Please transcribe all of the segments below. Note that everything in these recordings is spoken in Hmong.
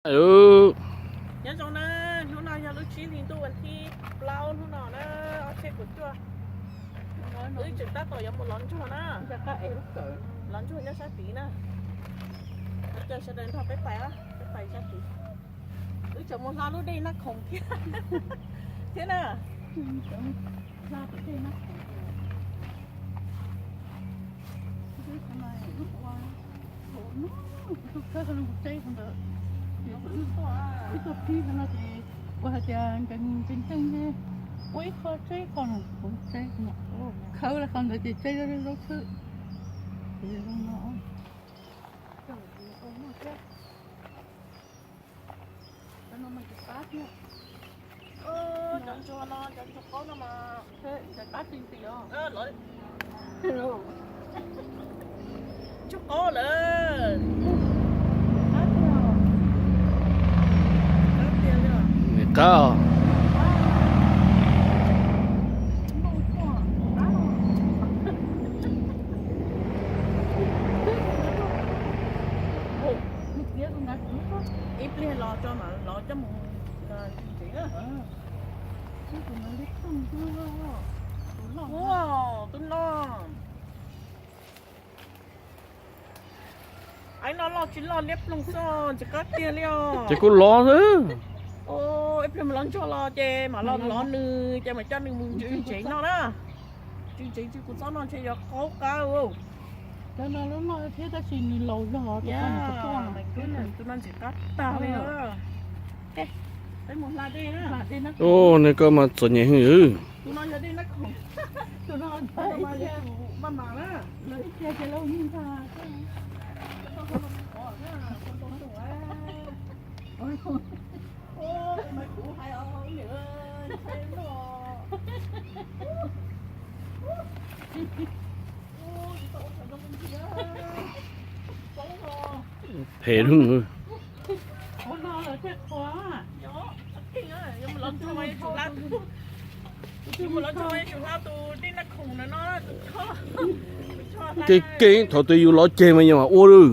Nyob zoo na, hnub no yog lub tsib hlis ntuj vas thib plaub hnub no na, ob txhiab kaum cuaj. Wb tseem tab tom yuav mus lov ntsuag na. Lov ntsuag nyob sab tid na. Caw sawv daws nrog peb pais, peb pais sab tid. Wb tseem mus hla lub dej Naj Khoom thiab, thiab na. Ib tug pib no ces kuv hais tias nkees nkees nkees, ua ib qho tseb qho no, kuv tseb no, khawb li qhov ntawd ces tseb zaub tshwb. Cov ntsuag no, cov ntsuag qaub no mas, ntsuag qaub lawm. Qab os. Ib pliag los tso mam los coj mus ntsev na. Ua, tub no. Aib no loj tsis loj liab ploog xwb, ntxim qab tiag li os. Ces kuj lov xwb. Ib pliag mas lov ntsuag los ces mam los lov nws ces mam coj nws mus ntsev ntsev no na. Ntsev ntsev tsis kuv txob no ntshe yuav qaub qab. Cov no loj loj thiab tab sis nws laus zog. Tus no ntxim qab tag li. Peb mus hla dej na. Ub, nws koj mas txom nyem heev. Tus no yog dej Naj Khoom. Tus no mas yog tus maj mam na. Lawv ib txhia ces lawv mus ntag. Phem lawm. Kev kev thaum twg yus lov ceg mas yus mam ua lawm.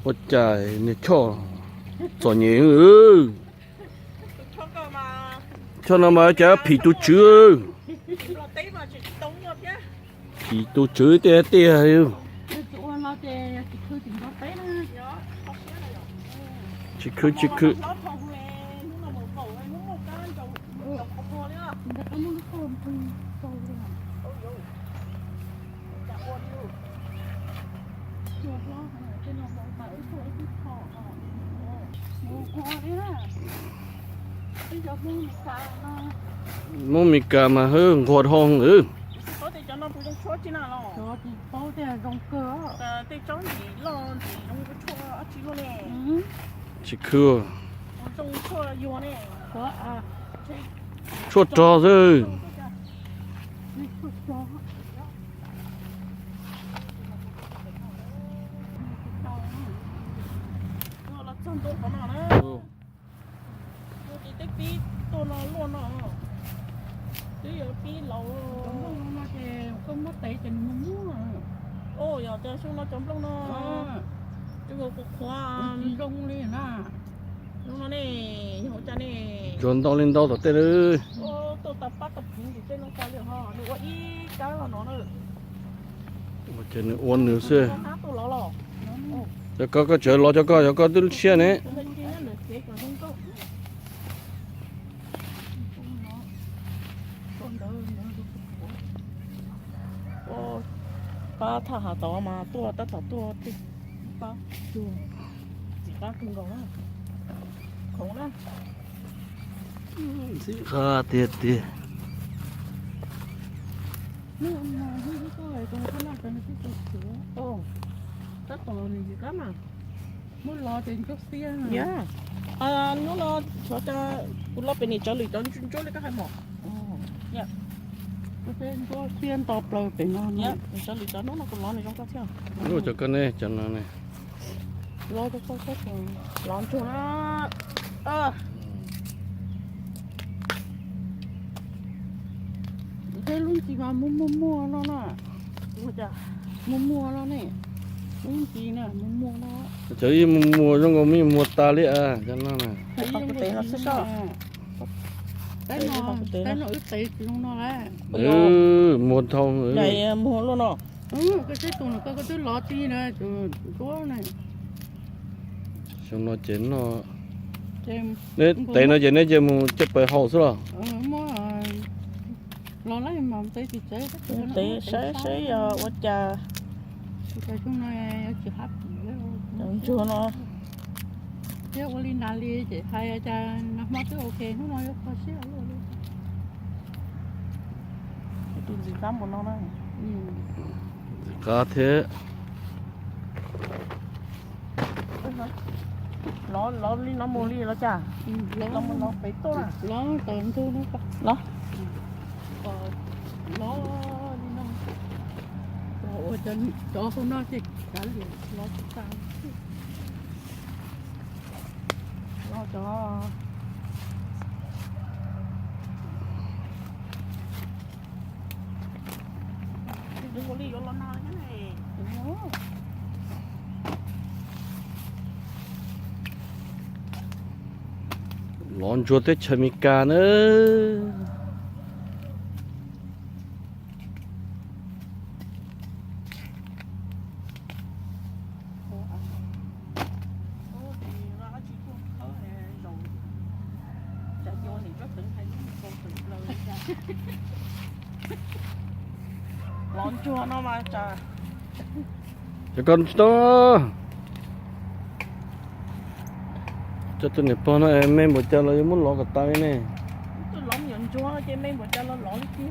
Ua cas niag Choj txom nyem. Choj no mas cas phim tus tswv. Phim tus tswv tiag tiag. Tsis khwv tsis khwv. Hmoob Mes Kas mas hwb nquag dhau lawm. Tsis khwv. Tshuaj rog xwb. Twb yog pib laus. Yog tias xyoo no cov nplooj no, qhuav qhuav zoo li na. Zoo no ne, yog ua cas ne? Tsuag ntau li ntau tom tej lawm. Tuaj tau pab tau pheev tim tej no tas li ho nws ua ib kab los no na. Ces nws ua nws xwb. Cov koj, koj tseem los cov koj, cov koj twb siab ne. Pab thaj hav tod mas tuaj tab tom tuaj txi qab kawg nkaus na. Khoom na. Ntxim qab tiag tiag. Tab tom nws txi qab mas. Muab lov ces ntsuab xiab. Hnub no xyov cas kuv los pem nim tsov lwm cov ntsuab li koj hais mog. Ntsuab xiab nto plaws pem no. Tsov lwm cov hnub no kuv lov nws zoo koj thiab. Cov koj ne, cov no ne. Lov ntsuag na. Seb lub ntsis mas muag muag muag no na. Muag muag no ne. Lub ntsis na muag muag no. Cov ib muag muag zoo nkaus me muag tas li a cov no na. Tab no wb tev tsis zoo no lawm. Muag dhau. Muag luaj no. Koj seb tus no koj twb lov ti na, tus ntsuab na. Xyoo no ces no, neb tev no ces neb cia mus coj pais haus xwb los? Los lawm mas tev tsis tsev, tev saib saib yog ua cas. Ntsuag no, thiab ua li ntas li ces hais cas nag hmo twb ok, hnub no yuav kho siab luaj li. Tus ntxim qab npaum no na. Ntxim qab thiab. Lov, lov li no mus li los cas? Lov mus no pem tuaj. Lov tau ntug no. Lov. Lov li no. Ua cov hauv no ces kav liam lov tsis tas. Lov cov Lov ntsuag teb chaws Amelikas na. Lov ntsuag no mas tsam. Cov ko tsis tau. Cov tus niam pog no me npaum cas los yuav muab lov kom tas li ne. Tus lov me nyuam ntsuag ces me npaum cas los lov li tiag.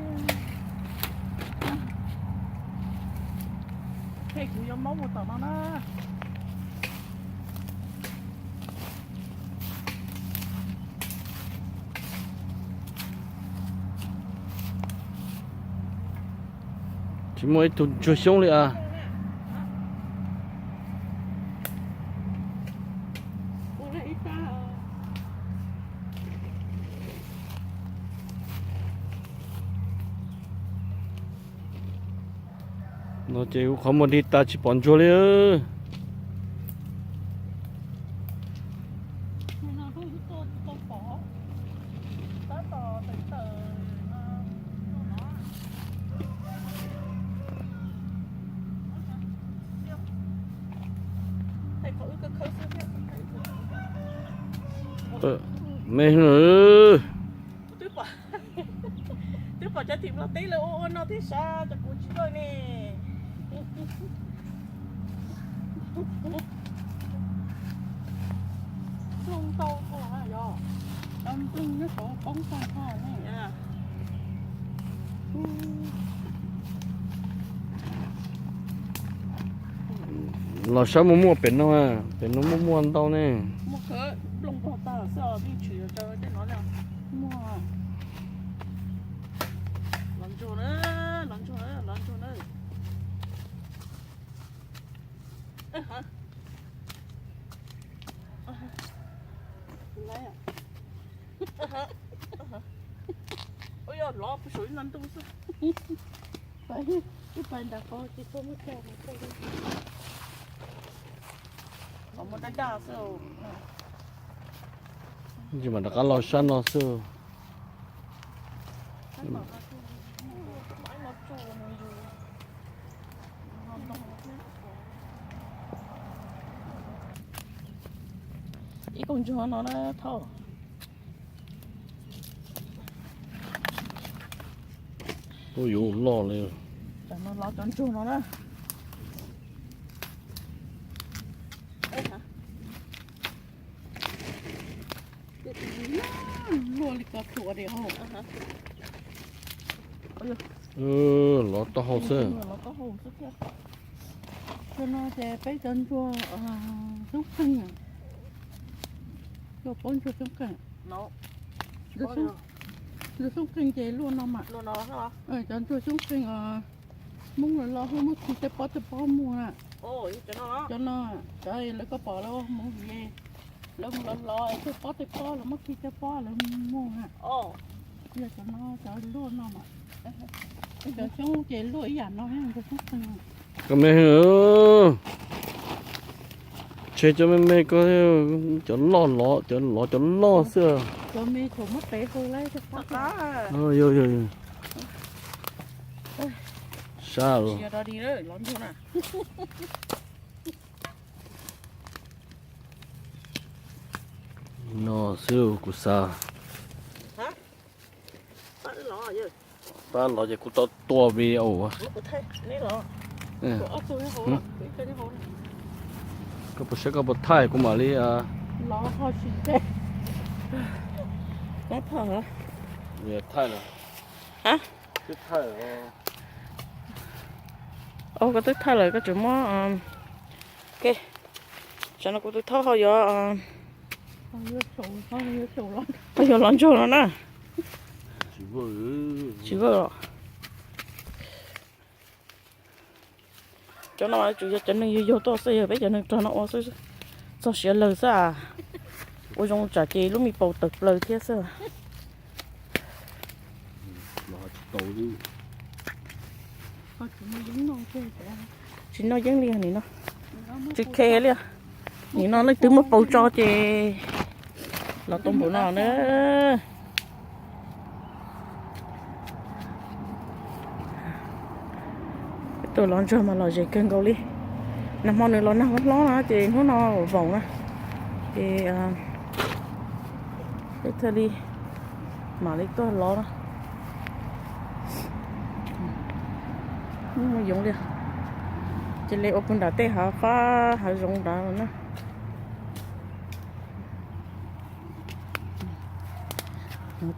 Kuv yuav maub mus tom no na. Tsis muaj ib tug ntsuag xyoob li as. No ces kuv qhov muag dig tas tsis pom ntsuag li. Me, twb pom cov tim Nplog teb lawv ua ua no thiab sas, cov kuv tsis tau ne. Nplooj ntau kawg yog, cov nplooj nyob saud poob tag tag ne. Los sab muaj muaj pem no, pem no muaj muaj ntau ne. Muaj khawv nplooj npog tag xwb os, vij tshwm tej no muaj. Los ntsuag na, los ntsuag na, los ntsuag na. Ua yog lov puag saum ib no ntuj xwb. Ib pais nram qab tsis txhob muab coj. Los muab daj daj xwb. Tsis mam rov qab los sab no xwb. Ib koog ntsuag no na thauj. Ub, yuav loj li. Cov no lov cov ntsuag no na. Luaj li ko thuam li. Lov taub hau xwb. Cov no ces peb cov ntsuag xoob qeeg. Cov peb ntsuag xoob qeeg. Ntsuag xoob qeeg ces luaj no mas. Cov ntsuag xoob qeeg Hmoob los los muab khi tej pob tej pob muag na. Cov no, cov lawv koj pom lawv ua hmoov viv, lawv mus los los tej pob tej pob lawv muab khi tej pob lawv muag na. Yog cov no cov luaj no mas. Cov xyoob ces luaj ib yam no, cov xyoob qeeg. Koj me, tshe cov me me ko, cov loj lov, cov lov cov loj xwb. Cov me thaum muab tev hau laib. Yog yog yog. Sab los. No xwb kuv xav. Pab los ces kuv tau tua video. Koj puas saib koj puas thaij kuv mam li thaij lawm. Koj twb thaij lawm koj tseem muab. Ke, tsam no kuv tus thauj ho yuav, ho yuav los ntsuag no na. Tsis vawj os. Cov no tsuas yog cov neeg yug yug tuaj xwb, yog peb cov neeg rog no ua xwb, txog siav lawg xwb as. Ua zoo tsam ces lub me paus tawm plaws thiab xwb. Tsis noj yeeb li nim no, tsis khe li. Nim no leej twg muaj paus tso ces los tau npaum no na. Tuaj los ntsuag mas lom zem kawg nkaus li. Nag hmo nws los nag hlob hlob na ces hnub no vaum na, ces peb thiaj li mam li tuaj lov na. Mus yoov li, ces li ua puag nram tej hav fab hav zoov nrad na.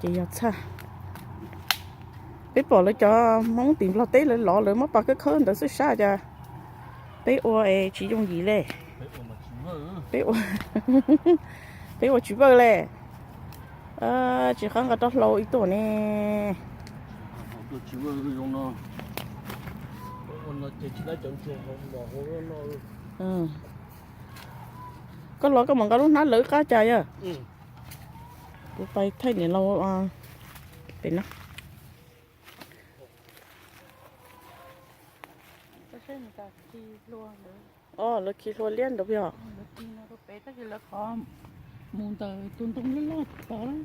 Ces yog txhaj, peb pom lawv cov Hmoob tim Nplog teb lawv lov lawv muab pas khawb khawb ntawd xwb sab cas peb ua es tsis yooj yim li. Peb ua, peb ua tsis vawj li. Tsis qab nqa rab hlau ib tuam ne. Koj los koj mam nqa lub hnab lawv qab cas yog. Kuv pais thaij niam laus pem no. Lawv khi hlua liab ntawd yog. Tab sis lawv qhov mus ntawm tus ntoo loj loj tod,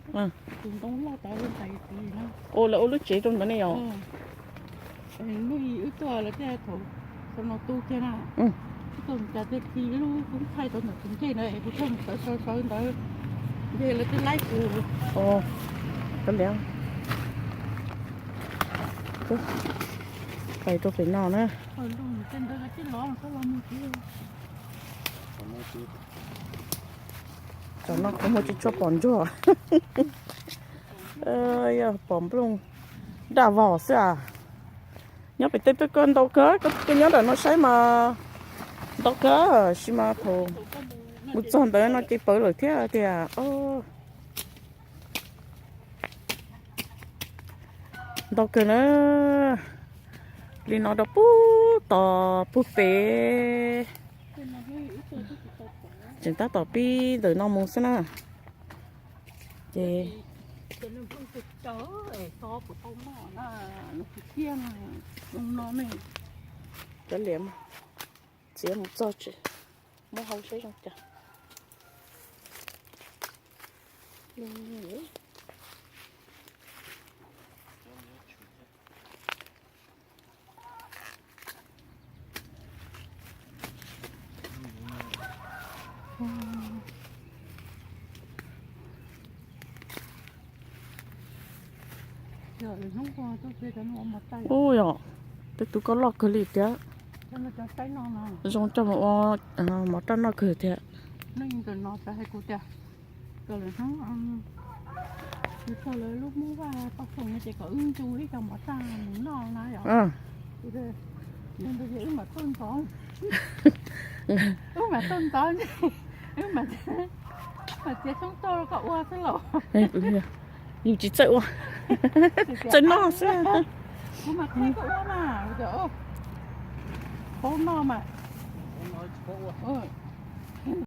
tus ntoo loj tod ntawd tis na. Ua lawv ua lub tsev rau ntawd ne yom. Lub wb tuaj lawv tej thaum xav no tu kiag na. Tuaj mus cas tej khi lub koob thaij rau ntawm tus ncej ntawd es kuv tuaj mus sawv sawv sawv ntawd, nce lawv twb laib kuv. Pais rau pem no na. Tam no kuv muaj tsis tshua pom ntsuag. Yog pom nplooj daj vog xwb as. Nyob pem tej peb koj ntau kawg, koj nyob nram no saib mas ntau kawg, sis mas thaum mus txog ntawd no ces pawv lawm thiab tiag. Ntau kawg na. Li no rau puag tom puag pem. Tseem tab tom pib ntawm no mus xwb na. Ces cov liam txiav mus txog tsev, muab hau saib zoo cas. Ub yom, tej tug koj loj kawg li tiag. Zoo coj mus ua mov raj noj kawg tiag. Txog lawv lub mub vaj paj foom no ces kom wb ncu ib co mov raj mus noj na yom. Wb mam tuaj ntxov, wb mam tuaj ntxov, wb mam txiav xyoob toj rau koj ua xwb los. Yus tsis txawj ua, txawj noj xwb. Kuv mas qhia koj ua mas, paub noj mas.